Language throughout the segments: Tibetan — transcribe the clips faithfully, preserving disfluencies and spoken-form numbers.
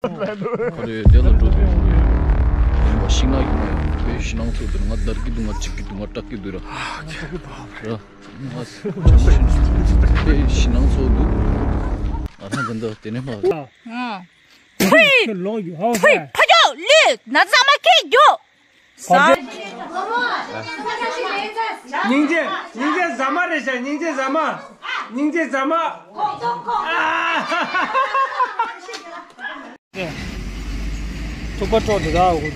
ཨ་རེ་དེ་ལ་འགྲོ་དུས་ཡོང་གི་ཡོད། ཡིན་པ་ཤིང་ནགས་ཡོང་བ་ཡོད། བོད་ཤིང་ནགས་ཚོ་དེ་ང་འདར་གི་འདུག་ང་འཇིགས་ཀྱི་འདུག་ང་སྐྲག་གི་འདུག་ར། ར། ང་བྱང་ཤིང་བོད་ཤིང་ནགས་ཚོ་འདུག་ང་རང་འདི་འདྲ་དེ་ནས་མ། ཕུའི། ཕུའི། ཕ་ཇོ་ལུས་ན་ཚང་མ་ཁེ་རྒྱོ། ཟ། སྙིང་རྗེ་སྙིང་རྗེ་ཟ་མ་རེད་ཤག་སྙིང་རྗེ་ཟ་མ། སྙིང་རྗེ་ཟ་མ། ཐུག་པ་སྤྲོ་འདུག་ད་འོ་དེ།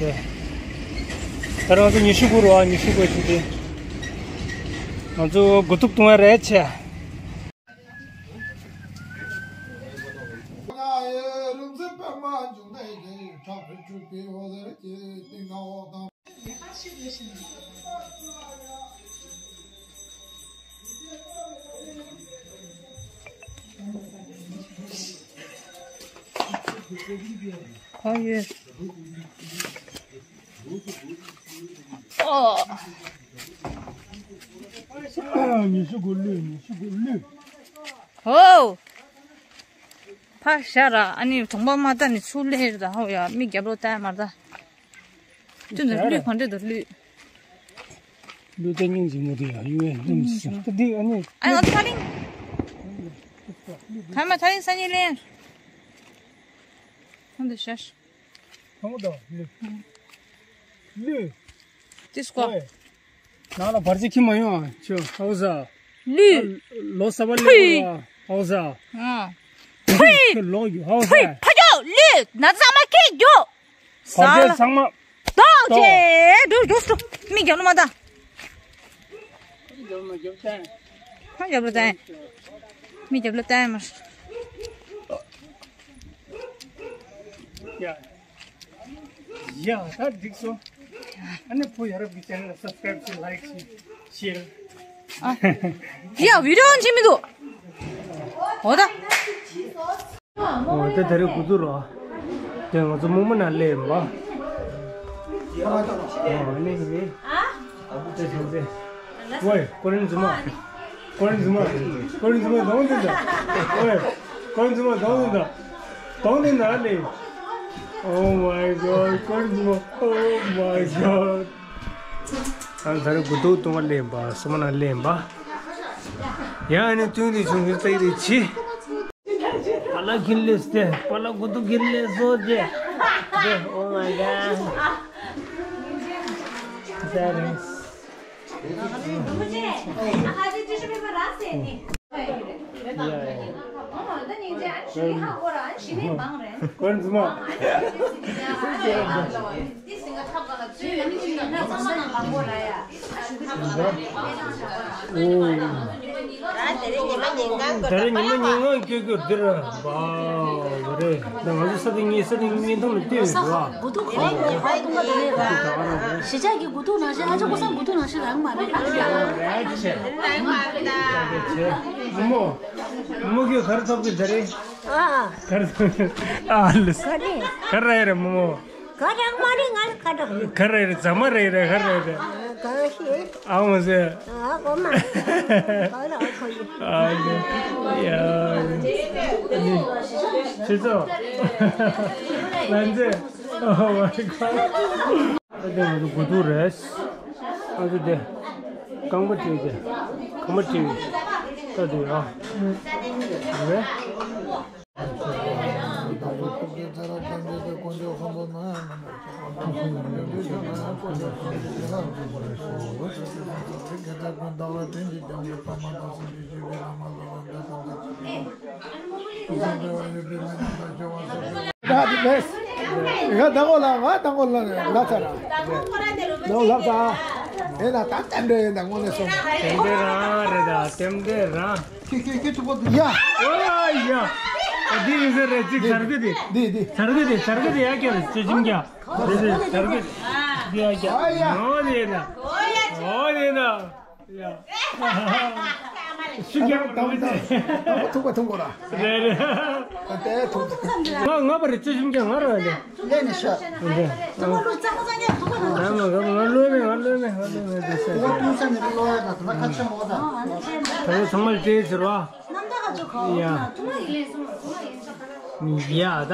ད་རང་ཚོ་ཉི་ཤུ་དགུ་རུ་ཨ་ཉི་ཤུ་དགུ་ཞིག་དེ། ང་ཚོ་དགུ་ཐུག་བཏུང་བ་རེད་ཆེ། ཨོ། ཉི་ཤུ་དགུ་ལུས། ཉི་ཤུ་དགུ་ལུས། ཧོ། ཕར་བཞག་ར། ཨ་ནི་གྲོང་པ་མ་ལྟ་ནི་ཚུར་སླེབས་ར། ཧོ་ཡ། མི་རྒྱབ་ལོག་ལྟ་ཡ་མ་ལྟ། ཅུང་ཟད་ལུས་གང་འདྲ་འདུག་ལུས། ལུས་ད་སྙིང་རྗེ་མོ་དེ་ཡ་ཡུ་ཨེ་ལུས་སི་ད་འདི་ཨ་ནི། ཨ་ཡང་ཐ་རིང་། ཐ་མ་ཐ་རིང་སང་ཉིན་ལེན། ཧོ་འདི་ཤ་ཤ། ཧོ་ད་ལུས། ལུས། ཏིས་ཀོ། ནང་ལ་བར་ཆད་ཁྱི་མ་ཡོང་ཨ། ཁྱོད་ཧའོ་ཟ། ལུས། ལོ་གསར་པ་ལེགས་པོ་ཨ། ཧའོ་ཟ། ཨ། ཕུའི། ཁྱོད་ལོ་ཡོད་ཧའོ་ཟ། ཕུའི། ཕ་ཇོ་ལུས་ན་ཚང་མ་ཁེ་རྒྱོ། བར་ཆད་ཚང་མ། ཏོག་ཅེ། འགྲོ་འགྲོ་འགྲོ། མི་རྒྱབ་ལོག་མ་ལྟ། མི་རྒྱབ་ལོག་ལྟ་ཡ་མ། ཡ། ཡ། ད་འགྲིག་སོང་། ཨ་ནི་བུ་ཡ་རབས་ཀྱི་ཆེ་ནལ་ལ་སབ་སི་ཀ་རེབ་བྱེད། ལའིག་བྱེད། ཤེར། ཨ། ཡ། བི་ཌིའོ་འོན་བྱེད་མི་འདུག་འོ་ད། འོ་ད་ད་རེས་དགུ་ཐུག་རོ། དེ་ང་ཚོ་མུ་མུ་ན་སླེབས་ཡིན་པ། འོ་ནི་རེད། དེ་དེ་དེ། ཝེ། ཀོ་རིན་རྫུན་མ། ཀོ་རིན་རྫུན་མ། ཀོ་རིན་རྫུན་མ་གདོང་དེ་འདྲ། ཝེ། ཀོ་རིན་རྫུན་མ་གདོང་དེ་འདྲ། གདོང་དེ་འདྲ་ལེ། Oh my god. ཀོ་རིན་རྫུན་མ། Oh my god. ཨ་ད་རེས་དགུ་ཐུག་བཏུང་བ་སླེབས་ཡིན་པ། སོ་མ་ན་སླེབས་ཡིན་པ། ཡ་ཨ་ནི་བཏུང་དེ་བྱུང་གི་ཙག་རེད་ཆི། པ་ལགས་ཁྱེར་སླེབས་ཏེ། པ་ལགས་དགུ་ཐུག་ཁྱེར་སླེབས་སོང་ཅེ། Oh my god. ཀོ་རིན་རྫུན་མ། ད་རེས་ཉི་མ་ཉིན་གང་སྐྱོ་སྐྱོ་འདིར་བ་རེད། ད་ང་ཚོ་ས་ཐིག་གཉིས་ས་ཐིག་གཉིས་ཐོག་ལ་བལྟས་ཡོད་འདུག་ཨ། དགུ་ཐུག་གོ་ནས་ཧ་གཏོང་ག་དེ་རེད་ར། གཞིས་ཆགས་ཀྱི་དགུ་ཐུག་ནང་བཞིན་ཨ་ཅག་ཀུ་སང་དགུ་ཐུག་ནང་བཞིན་རང་མ་རེད། རེད་ཆེ། རང་མ་རེད་ད། མོ། མོ་གིས་ག་རེ་ཐོབ་ཀྱི་ད་རེད། ཨ་ཨ། ག་རེ་ཐོབ་ཨ་ལུས། ག་རེ་རེད་མོ། ག་རང་མ་རེད། ང་ལ་ག་འདྲ། ག་རེ་རེད། ཟ་མ་རེད་རེད། ག་རེ་རེད། ག་ཤེས། ཨ་མ་ཟེར། ཨ་གོ་མ། ག་ལ་ཨ་ཁོ་ཡི། ཨ་ཡ། ཡ། ཆི་ཚོ། ལན་ཚེ། Oh my god. ཨ་དེ་ང་ཚོ་དགུ་ཐུག་རེད། ཨ་ཚོ་དེ། རྐང་པ་བཀྲུས་ཏེ། རྐང་པ་བཀྲུས། ལྟ་དུས་ཨ། རེད། ད་དེ་བས། ང་ད་གོ་ལ་ང་ད་གོ་ལ་ལ་ཚ་ར། ནོ་ལབ་ཚ། ཨེ་ན་ད་ཅན་འདྲ་ཡིན་ད་དངོས་གནས་སོང་། དེ་འདྲ་རང་རེད་ད་དེ་འདྲ་རང་། ཁྱི་ཁྱི་ཁྱི་ཐུག་པ་འདུག་ཡ། ཨོ་ཡ། ཨ་འདི་ཡིན་ས་རེད་ཅིག་ཚར་གི་དེ། འདི་འདི། ཚར་གི་དེ་ཚར་གི་དེ་ཡ་ཀྱ་རེད་ཅོ་ཅིམ་ཀྱ། འདི་འདི་ཚར་གི་དེ་ཡ་ཀྱ། ཨོ་ཡ། ཨོ་དེ་ན། ཨོ་དེ་ན། ཡ། ཤུགས་རྒྱག་དང་པོ་དེ། དང་པོ་ཐུག་པ་ཐུག་དགོས་ར། རེད་རེད། ད་ལྟའི་ཐུག་ང་ང་པ་རེད་ཅོ་ཅིམ་ཀྱ་ང་ར་ལེ། ལེ་ནི་ཤ། རེད་རེད། ང་ང་ང་ལོས་མེད་ང་ལོས་མེད་ང་ལོས་མེད་དེ་ཤ། ང་ཐུང་ས་ནི་ལོ་ཡ་ད་ད་ཁ་ཆེ་མོ་ད། ད་ཚང་མ་ལ་དེ་ཟེར་བ། ཡ། ཡ་ད།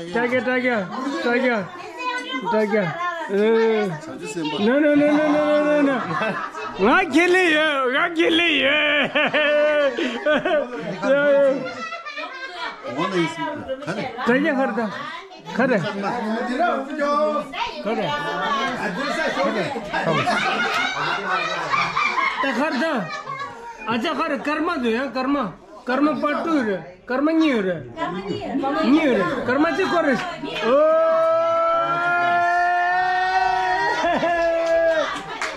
དྲ་རྒྱ་དྲ་རྒྱ་དྲ་རྒྱ་དྲ་རྒྱ། ཨེ། No, no, no, no, no, no, no, no. ང་ཁས་ལེན་ཡོད། ང་ཁས་ལེན་ཡོད། དྲ་རྒྱ་ཧར་ད། ཁ་རེ། ཁ་རེ། ད་ཁར་ད། ཨ་ཅག་ཁར་སྐར་མ་འདུག་ཡ། སྐར་མ། སྐར་མ་པར་ཊུ་རེད། སྐར་མ་གཉིས་ཡོད་རེད། གཉིས་ཡོད་རེད། སྐར་མ་གཅིག་སྐོར་རེད། ཨོ།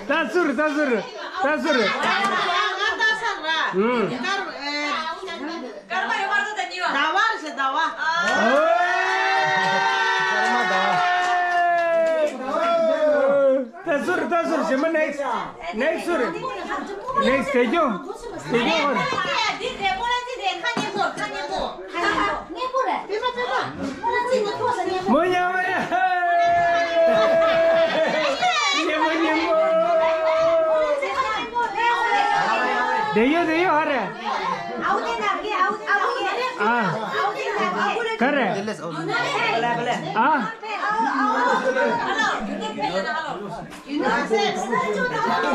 ད་སུ་རེད། ད་སུ་རེད། ད་སུ་རེད། ང་ད་སར་ར། ཨུམ། སྐར་ཨེ། སྐར་མ་ཡོད་མ་རེད་ད་གཉིས་པ། ཟླ་བ་རེད་ཟེར། ཟླ་བ། ཨོ། སྐར་མ་ཟླ་བ། ད་སུ་རེད། ད་སུ་རེད། གཞན་པ་ནེགསི། ནེགསི་སུ་རེད། ནེགསི་དེ་སྐྱོ། དེ་སྐྱོ་ཧར། འདི་རེད། སྨོན་ལམ་ཅིག་རེད། ཁ་ཉན་པོ། ཁ་ཉན་པོ། ཉན་པོ་རེད། པེ་མ་པེ་མ། སྨོན་ལམ་ཅིག་ཉན་པོ་ཟེར། ཉན་པོ། ཉན་པོ་ཉན་པོ། དེ་ཡོད། དེ་ཡོད་ཧ་རེ། ཨ། ག་རེ། ཨ།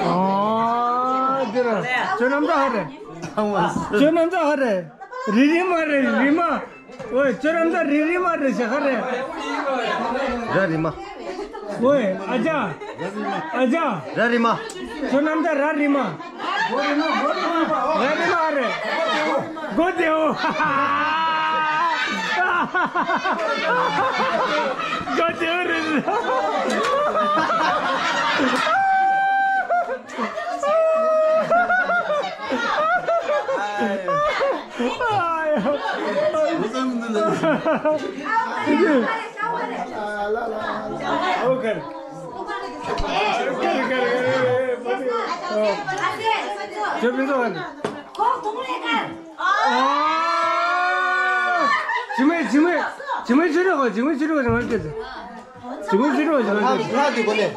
ཨོ། འདི་ར། ཁྱོད་རྣམ་ཐར་ཧ་རེ། ཁྱོད་རྣམ་ཐར་ཧ་རེ། རི་རི་མ་རེ། རི་མ། ཨོ། ཁྱོད་རྣམ་ཐར་རི་རི་མ་རེ་ཟེར་ཧ་རེ། ར་རི་མ། ཨོ། ཨ་ཅག་ཨ་ཅག་ར་རི་མ། ཁྱོད་རྣམ་ཐར་ར་རི་མ། ར་རི་མ་ཧ་རེ། སྒོ་བདེའོ། སྒོ་བདེའོ་རེད། ཇི་མེད་ཇི་མེད་ཇི་མེད་ཆུ་རེད་གོ། ཇི་མེད་ཆུ་རེད་གོ། ཇི་མེད་ཆུ་རེད་གོ། ཇི་མེད་ཆུ་རེད་གོ། ཇི་མེད་ཆུ་རེད་གོ། ཇི་མེད་ཆུ་རེད་གོ།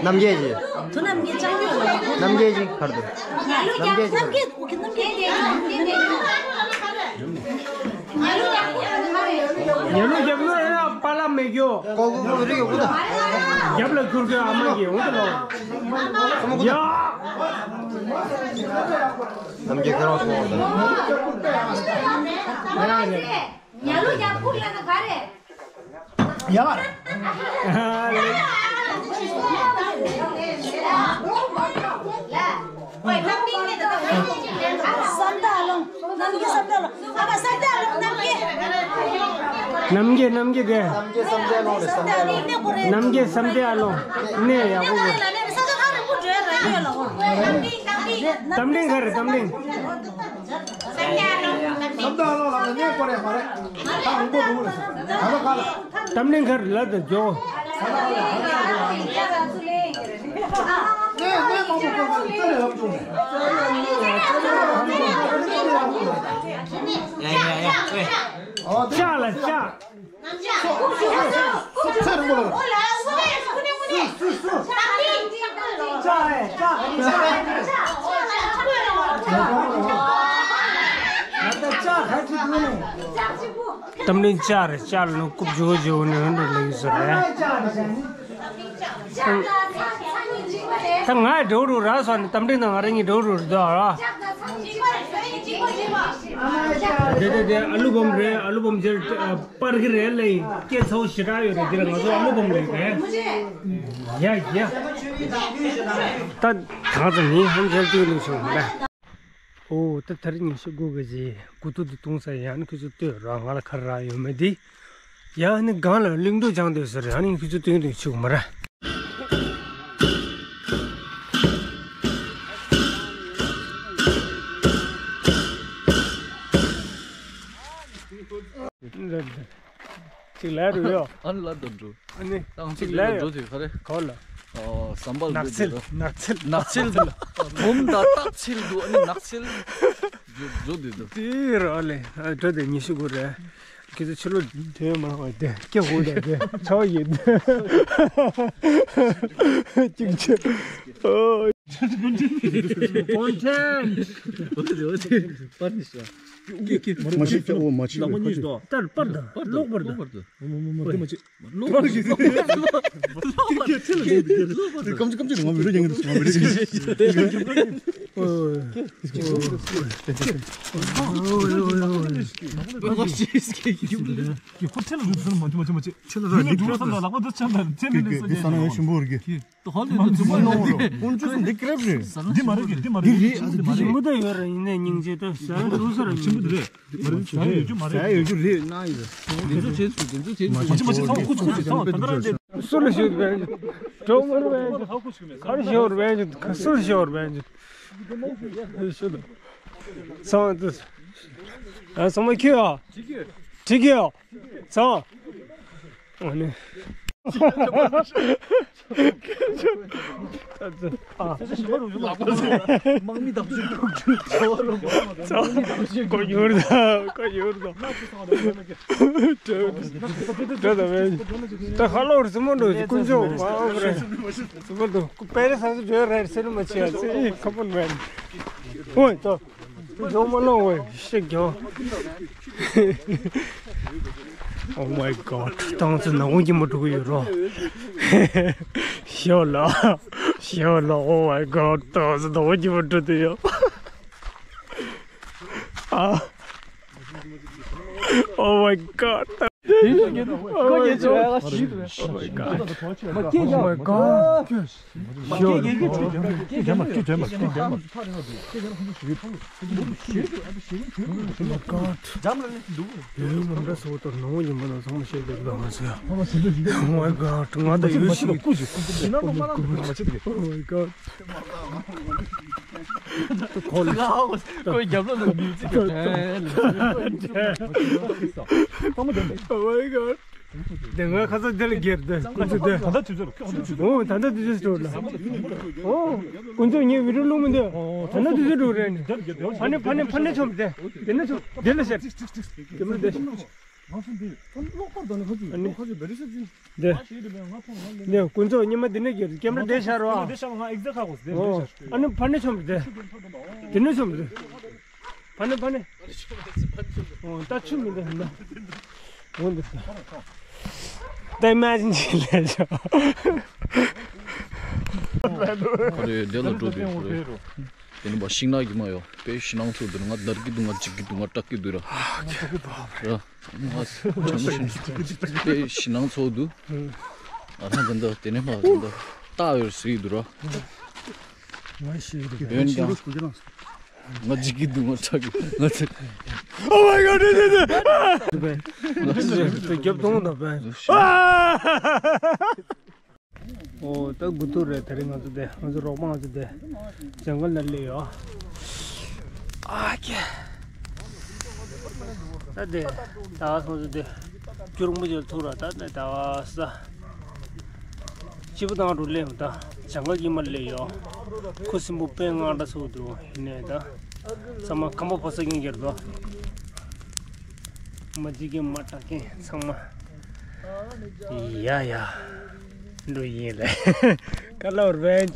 རྣམ་རྒྱལ་གྱི། རྣམ་རྒྱལ་གྱི་གར་དུ། རྣམ་རྒྱལ་གྱི་གར་དུ། ཉལ་ལུགས་རྒྱབ་ནོ་ཡ་པཱ་ལགས་མེད་རྒྱུ། ཀོ་ཀོ་ཀོ་རིག་ཡོད་གུ་ད། རྒྱབ་ལ་ཁུར་གི་ཨ་མ་གི་འོང་དུ་ལོ། ཡ། རྣམ་རྒྱལ་ཁེར་རོ་སོང་བ་ད། ཉལ་ལུགས་རྒྱབ་ཁུག་ལ་ན་ག་རེ། ཡ། བསམ་དག་ལོང་། ནམ་གྱི་བསམ་དག་ལོང་། ཨ་མ་བསམ་དག་ལོང་། ནམ་གྱི། ནམ་གྱི་ནམ་གྱི་དེ། བསམ་དག་ལོང་རེད། བསམ་དག་ལོང་། ནམ་གྱི་བསམ་དག་ལོང་། གནས་ཡག་པོ་དགོས། གཏམ་གླེང་ག་རེ། གཏམ་གླེང་། བསམ་དག་ལོང་ལ་ནས་ཀོ་རེ་མ་རེད། ད་འོང་པོ་འདུག་རེད། ད་ལོ་ཁ་ལ། གཏམ་གླེང་ག་རེ་ལ་དེ་འཇོག། ནས་ནས་མང་པོ་ཀོ་ཀོ་ཏི་ལ་ལབ་བྱུང་། ཡ་ཡ་ཡ། ལྕགས་ལ་ལྕགས། ཚེ་རིང་པོ་ལ། གཏམ་གླེང་ལྕགས་རེད། ལྕགས་ལ་ནི་རྐུབ་བྱུག་བྱུག་ནས་འོན་ཏེ་ལེགས་ཟེར་རེད། ང་འགྲོ་རུ་ར་སོང་ནས་གཏམ་འདྲི་དང་ང་རང་གཉིས་འགྲོ་རུ་ར་དོ་ར། དེ་དེ་དེ་ཨ་ལུ་བུམ་རེད། ཨ་ལུ་བུམ་ཇེར་པར་གི་རེད་ལེ། སྐད་ཚ་བོ་ཞེ་དྲག་ཡོད་རེད། འདི་ལ་ང་ཚོ་ཨ་ལུ་བུམ་ལེ་རེད། ཡ་ཡ། ད་གང་ཚ་ནི་ཧམ་ཤར་ཏུ་ལུགས་བྱུང་རེད། ཨོ་ད་དེ་རིང་ཉི་ཤུ་དགུ་གི་རྗེས་དགུ་ཐུག་ཏུ་བཏུང་ས་ཡང་ཁྱོད་ཚོ་ལྟོས་ར། ང་ལ་ཁ་ར་ཡོད་མེད་དེ། ཡང་ནི་སྒང་ལ་གླིང་འགྲོ་སྦྱང་སྡོད་ཟེར། ཡང་ནི་ཁྱོད་ཚོ་སྟོན་སྟོན་ཆུག་མ་ར། ཅིག་ལས་རུ་ཡོ། ཨ་ནི་ལ་དོན་འགྲོ། ཨ་ནི་ཏང་ཅིག་ལས་འགྲོ་དུས་ག་རེ། གོ་ལ། ཨོ་སམ་བལ་ནགས་ཚལ། ནགས་ཚལ། ནགས་ཚལ་དུ། བུམ་དང་སྟག་ཚལ་དུ། ཨ་ནི་ནགས་ཚལ། འགྲོ་དུས་དུ། དེ་ར་ལེ། འགྲོ་དེ་ཉི་ཤུ་དགུ་རེད། ཁྱེད་ཚོ་ཕྱི་ལོ་དོན་མ་བ་དེ་སྐྱེ་དགོས་ད་དེ་ཆ་བ་ཡིན། གཅིག་ཆེ། ཨོ། ཀོན་ཊེན་ཊི། པར་ནི་ཤ། མ་ཤི་ཀྱ་འོ་མ་ཤི། ལག་པ་གཉིས་དོ། ལྟར་པར་དང་ལོག་པར་དང་། ལོག་པར་དང་། ལོག་པར་དང་། ལོག་པར་དང་། ཀམ་ཅི་ཀམ་ཅི་ང་བི་རོ་ཡང་གི་ང་བི་རོ་ཡང་གི། ཁོ་ཐེ་ལ་རུབ་སོང་མ་ཐུ་མ་ཐུ་མ་ཅི། ཁྱེད་ལ་ར་འདི་འགྲོ་སོང་ལ་ལག་པ་འདི་ཆམ་ད་ཐེ་ནི་ནི་སོ་ཅི། ས་ན་ཡ་ཤུན་པོ་རྒྱུ། ཧོལ་དེ་ཚོ་ཚུར་མ་ཡོང་རོགས། དཀོན་མཆོག་གསུམ་འདི་སྐྲབ་རེད། འདི་མ་རེད་གི། འདི་མ་རེད་གི། འདི་རེད། ཨ་ཙི་འདི་རེད། ཆེན་པོ་ད་ཡོད་ར། ཡིན་ནའི་སྙིང་རྗེ་ད་ཟ་ཡ་འགྲོ་ས་ར། ཆེན་པོ་འདི་རེད། འདི་མ་རེད། ཟ་ཡ་ཡོད་རྒྱུ་མ་རེད། ཟ་ཡ་ཡོད་རྒྱུ་རེད་ན་ཡོད། འདི་ཚོ་བྱེད་སུ་འདི་ཚོ་བྱེད་སུ། མ་ཆེ་མ་ཆེ་ཚང་ཁུ་ཁུ་ཚང་ད་ར་འདི། སུ་ལ་ཤོད་བན་ཇུ། གྲོགས་མོར་བན་ཇུ། གར་ཤོར་བན་ཇུ། སུ་ལ་ཤོར་བན་ཇུ། ཤོད། ཚང་དུ། ཨ་ཚང་མ་ཁྱོད་ཨ། ཁྲིག་ཁྱོད། ཚང་། ཨ་ནི། དམག་མི་བདག་སྤྱོད་ཀྱི་ཚོགས་རུ། ཀོ་ཡུར་དང་ཀོ་ཡུར་དང་། ད་ཧ་ལོ་རི་སི་མོ་འགྲོ་དཀོན་མཆོག་མ་རེད། སི་མོ་འགྲོ་པེ་རི་སང་སི་འགྲོ་རེད་སེ་རུ་མ་ཆེ་ཨ་ཚེ་ཁ་པོ་མེད། ཨོ་ད། ཇོ་མ་ལོང་བས་ཤིག་ཀྱང་། Oh my god. ཏང་ཙི་ནག་པོ་གྱི་མ་འགྲོ་གི་ཡོད་རོ། ཤོ་ལ། ཤོ་ལ། Oh my god. ཏང་ཙི་ནག་པོ་གྱི་མ་འགྲོ་དུ་ཡོད། ཨ། Oh my god. Oh my god. Oh my god. Oh my god. Oh my god. ང་ད་ཡོད་ཤི། Oh my god. ཁོའི་རྒྱབ་ལོགས་ལ་མི་ཚིག Oh my god. དེ་ང་ཁ་སང་དེ་ལ་སྒེར་དེ་ཀུན་ཚོད་དེ། ད་ལྟ་དུས་ཚོད་རོ། ཨོ་ད་ལྟ་དུས་ཚོད་འགྲོ་ལ། ཨོ་ཀུན་ཚོད་ངའི་བི་ཌིའོ་བླུག་མི་འདུག་ད་ལྟ་དུས་ཚོད་འགྲོ་རེད་ནི། ཕ་ནི་ཕ་ནི་ཕ་ནི་ཆོམ་དེ། དེ་ནི་ཆོམ་དེ་ལ་ཤར། དེ་མི་འདི། ཨ་ནི། འདི་ཀུན་ཚོད་ཉི་མ་འདི་ནས་སྒེར་ཀེམ་ར་དེ་ཤར་རོ། ཨོ་ཨ་ནི་ཕ་ནི་ཆོམ་དེ། དེ་ནི་ཆོམ་དེ། ཕ་ནི་ཕ་ནི། འོ་ད་ཆུ་མི་འདུག་ན། འོ་འདུག་ད་མ་ཇིན་ལས་ཆོག་ཁོ་རེ་དེ་ལ་འགྲོ་དུས་ཁོ་རེ། དེ་ནི་བ་ཤིང་ནགས་ཀྱི་མ་ཡོ། དཔེ་ཞེད་སྣང་ཚོར་འདུག་ང་འདར་གྱི་འདུག་ང་འཇིགས་ཀྱི་འདུག་ང་སྐྲག་གི་འདུག་ར། ར། ང་ཆང་ཤིང་། དཔེ་ཞེད་སྣང་ཚོར་འདུག་ང་རང་དེ་འདྲ་དེ་ནས་མ་དེ་འདྲ་ལྟ་ཡོད་ཟེར་གྱི་འདུག་ར། ང་ཤེས་རེད། འོན་ཀྱང་། ང་འཇིགས་ཀྱི་འདུག་ང་སྐྲག་གི་ང་ཚེ། Oh my god. རྒྱབ་དོང་དང་བན། ཨོ་ད་དགུ་ཐུག་རེད། དེ་རིང་ང་ཚོ་དེ་ང་ཚོ་རོགས་པ་ང་ཚོ་དེ་ཇང་གལ་ལ་སླེབས་ཡོད། ཨ་ཀྱེ། ད་དེ་ད་ང་ཚོ་དེ་སྐྱུར་མོ་ཅིག་ཐུག་ར། ད་དེ་ད་ས། སྐྱིད་པོ་བཏང་རུ་སླེབས་ད། ཇང་གལ་གྱི་མར་སླེབས་ཡོད། ཁུ་སིམ་པོ་དཔེ་དངངས་སྐྲག་ཚོགས་འདུག་ཡིན་ནའི་ད། ཚང་མ་ཁམ་པ་ཕོ་ས་ཀྱིན་གྱུར་འདུག་མ་འཇིགས་མཁན་མ་སྐྲག་མཁན་ཚང་མ། ཡ་ཡ། འགྲོ་ཡིན་ལེ། ཀ་ལོར་བན།